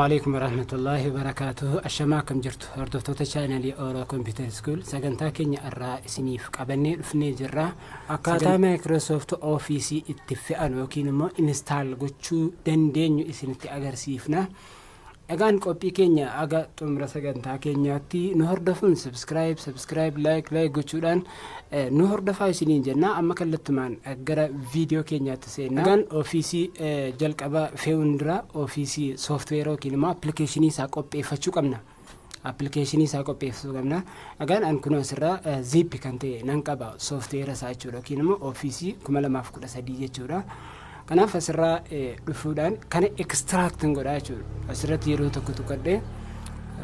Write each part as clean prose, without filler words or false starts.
Alaikum warahmatullahi wabarakatuh. Ashamaa, akkam jirtu hordoftoota chaanalii Oro Computer School? Sagantaa keenya irraa isiniif qabannee dhufnee jirra. Akkaataa Microsoft Office itti fe'an yookiin immoo install gochuu dandeenyu isinitti agarsiifna. Egaan qophii keenya aga xumura sagantaa keenyaatti nu hordofuun subscribe, like, like gochuudhaan nu hordofaa isiniin jenna. Amma kallattumaan gara viidiyoo keenyaatti seenna. Egaan Office jalqaba fe'uun dura Office software yookiin immoo appilikeeshinii isaa qopheeffachuu qabna. Appilikeeshinii isaa qopheeffachuu qabna. Egaan an kun asirraa zip kan ta'e nan qaba, software isaa jechuudha, yookiin immoo Office 2013 jechuudha. Kanaaf asirraa dhufuudhaan kana extract godhaa jechuudha. Asirratti yeroo tokko tuqadhee,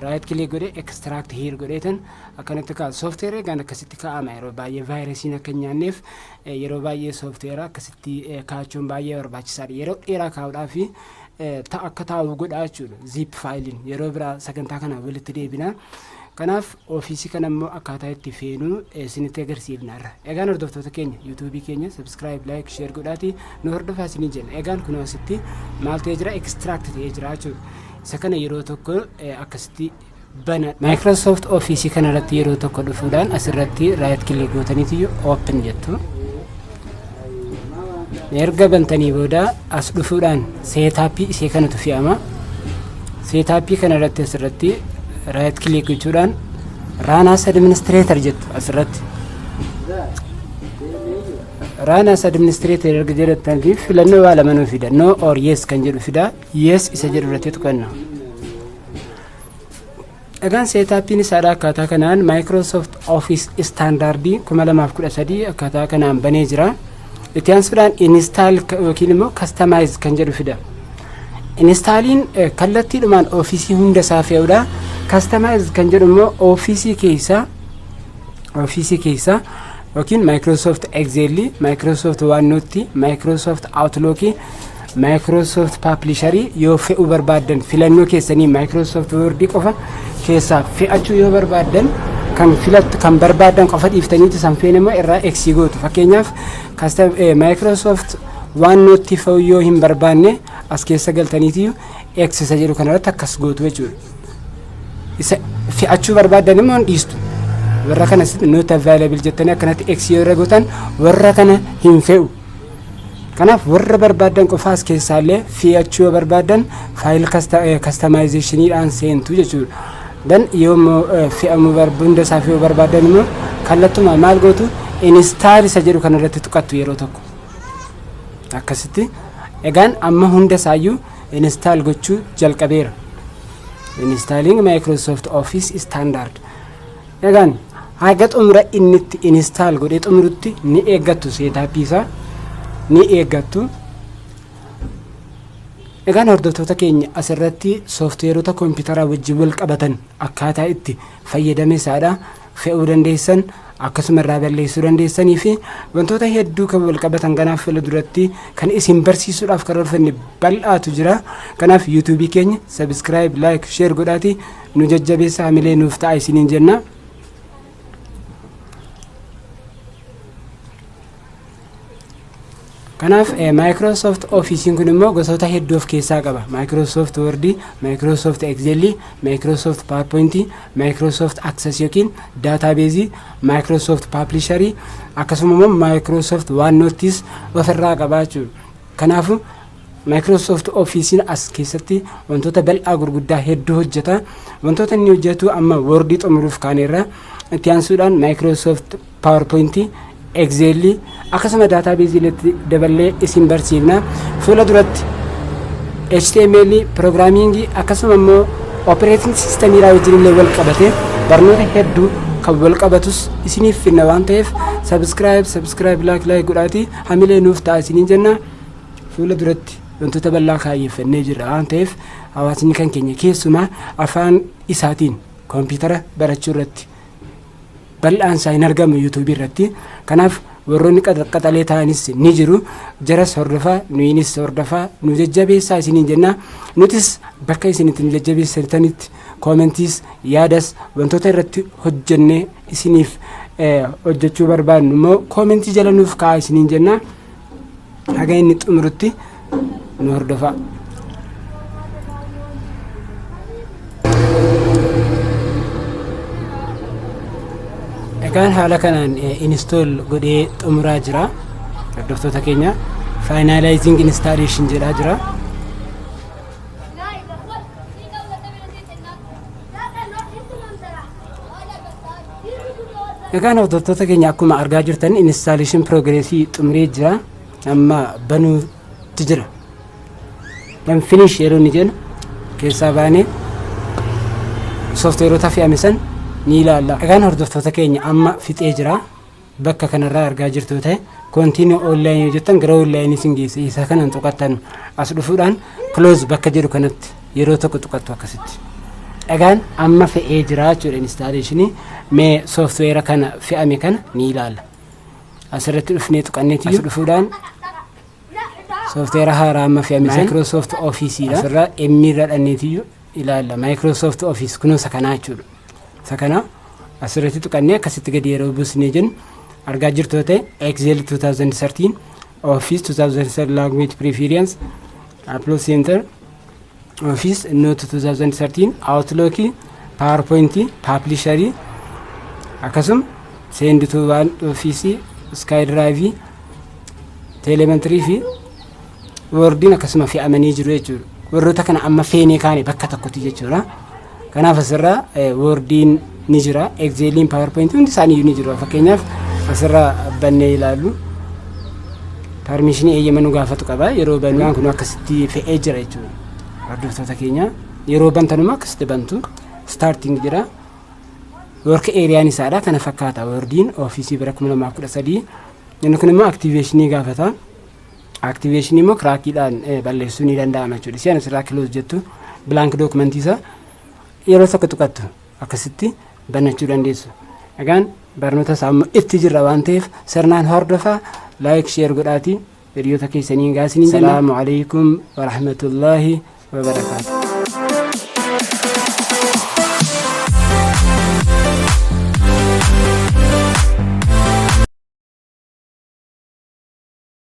right click godhee, extract here godheetan akkanatti ka'a. Software egaan akkasitti kaa'ama. Yeroo baay'ee vaayirasiin akka hin nyaanneef yeroo baay'ee software akkasitti kaa'achuun baay'ee barbaachisaadha. Yeroo dheeraa kaa'uudhaaf akka taa'u godhaa jechuudha. Zip faayiliin yeroo biraa sagantaa kana walitti deebina. Kanaaf Office kana immoo akkaataa itti feenu isinitti agarsiifna irra. Egaan hordoftoota keenya, YouTubeii keenya subscribe, like, share godhaati nu hordofaa isinii jenna. Egaan kun asitti maal ta'ee jira? Extract ta'ee jira jechuudha. Isa kana yeroo tokko akkasitti bana. Microsoft Office kana irratti yeroo tokko dhufuudhaan asirratti right click gootaniitu open jettu. Erga bantanii booda as dhufuudhaan setupii ishee kanatu fe'ama. Setupii kana irratti asirratti right click gochuudhaan run as administrator jettu asirratti. Run as administrator erga jedhatanii filannoo waa lama nuu fida. No or yes kan jedhu fida. Yes isa jedhu irratti tuqanna. Egaan setupiin isaadha akkaataa kanaan Microsoft Office Standardii 2013 akkaataa kanaan banee jira. Itti aansuudhaan install yookiin immoo customize kan jedhu fida. Installiin kallattiidhumaan Officeii hunda isaa fe'uudha. Customize kan jedhu immoo Officeii keessa yookiin Microsoft Excel, Microsoft OneNote, Microsoft Outlook, Microsoft Publisher yoo fe'uu barbaaddan, filannoo keessanii Microsoft Word qofa keessaa fe'achuu yoo barbaaddan, kan filattu kan barbaaddan qofa dhiiftaniitu san feene immoo irraa X gootu. Fakkeenyaaf, Microsoft OneNote fe'uu yoo hin barbaanne, as keessa galtaniitu X isa jedhu kanarratti akkas gootu jechuudha. Isa fe'achuu barbaaddan immoo hin dhiistu. Warra kana not available jettanii akkanatti X yoo irra gootan, warra kana hin fe'u. Kanaaf warra barbaaddan qofa as keessaallee fe'achuu yoo barbaaddan, file customizationiidhaan seentu jechuudha. Dan yoo fe'amuu hunda isaa fe'uu barbaaddan immoo kallattuma maal gootu? Install isa jedhu kanarratti tuqattu yeroo tokko. Akkasitti egaan amma hunda isaayyuu install gochuu jalqabeera. Installing Microsoft Office Standard. Egaan haga xumura inni itti install godhee xumurutti ni eeggattu, setupii isaa ni eeggattu. Egaan hordoftoota keenya, asirratti sooftiweerota kompiitaraa wajjin wal qabatan akkaataa itti fayyadame isaadha fe'uu dandeessan, akkasuma irraa balleessuu dandeessanii fi wantoota hedduu kan wal qabatan, kanaaf fuula duratti kan isin barsiisuudhaaf karoorfanne bal'aatu jira. Kanaaf YouTubeii keenya subscribe, like, share godhaati nu jajjabeessa, hamilee nuuf ta'a isiniin jenna. Kanaaf Microsoft Officeiin kun immoo gosoota hedduu of keessaa qaba. Microsoft Word, Microsoft Excel, Microsoft PowerPoint, Microsoft Access yookiin Database, Microsoft Publisher, akkasuma immoo Microsoft OneNote ofirraa qaba jechuudha. Kanaafuu Microsoft Officeiin as keessatti wantoota bal'aa gurguddaa hedduu hojjeta. Wantoota inni hojjetu amma Wordii xumuruuf kaaneerra. Itti aansuudhaan Microsoft PowerPoint, Excel, akkasuma databaseiiletti daballee isin barsiifna. Fuula duratti HTML, programmingii, akkasuma immoo operating systemiidhaa wajjin illee wal qabate barnoota hedduu kan wal qabatus isiniif finna waan ta'eef, subscribe, subscribe, like, like godhaati hamilee nuuf ta'a isiniin jenna. Fuula duratti wantoota bal'aa kaayyeffannee jirra waan ta'eef, hawaasni kan keenya keessumaa afaan isaatiin koompitara barachuu irratti bal'aan isaa hin argamu YouTubeii irratti. Kanaaf warroonni qaxalee ta'anis ni jiru. Jaras hordofaa, nuyinis hordofaa, nu jajjabeessaa isiniin jenna. Nutis bakka isin itti nu jajjabeessitanitti commentiis, yaadas, wantoota irratti hojjennee isiniif hojjechuu barbaadnu immoo commentii jala nuuf kaa'aa isiniin jenna. Haga inni xumurutti nu hordofaa. Egaan haala kanaan install godhee xumuraa jira. Hordoftoota keenya, finalizing installation jedhaa jira. Egaan hordoftoota keenya, akkuma argaa jirtan installation progressii xumuree jira. Amma banuutti jira. Dan finish yeroo inni jennu keessaa baanee soofteerota fe'ame san ni ilaalla. Egaan hordoftoota keenya, amma fixee jira. Bakka kanarraa argaa jirtu ta'e, continue online yoo jettan gara online isin geessa. Isa kanan tuqattan as dhufuudhaan close bakka jedhu kanatti yeroo tokko tuqattu akkasitti. Egaan amma fe'ee jira jechuudha installationii. Mee soofteera kana fe'ame kana ni ilaalla. Asirratti dhufnee tuqanneeti as dhufuudhaan soofteera haaraa amma fe'ame Microsoft Office dha. Asirraa M irra dhanneetiyyuu ilaalla. Microsoft Office kunoo isa kanaa jechuudha. Isa kana asirratti tuqannee akkasitti gadi yeroo buusnee jennu, argaa jirtu ta'e, Excel 2013, Office 2013 Language Preference, Upload Center, Office Note 2013, Outlook, PowerPoint, Publisher, akkasuma Send to One Office, SkyDrive, Telemetry fi Wordiin akkasuma fe'amanii jiru jechuudha. Warroota kana amma feenee kaane bakka tokkotti jechuudha. Kanaaf asirraa Wordiin ni jira, Exceliin, PowerPoint hundi isaanii ni jiru. Fakkeenyaaf asirraa bannee ilaallu, permissionii eeyyama nu gaafatu qaba. Yeroo bannu kun akkasitti fe'ee jira jechuudha. Hordoftoota keenya, yeroo bantanuma akkasitti bantu, starting jira. Work areaan isaadha kana fakkaata. Wordiin Office bara 2013. Inni kun immoo activationii gaafata. Activationii immoo crackiidhaan balleessuu ni danda'ama jechuudha. Isheen asirraa close jettu, blank documentii isaa yeroo tokko tuqattu akkasitti banachuu dandeessu. Egaan barnoota isaa immoo itti jirra waan ta'eef sirnaan hordofaa, like, share godhaatii hiriyoota keessanii gaasiniin jenna. Salaamu alaikum warahmatullaahi wabarakaatu.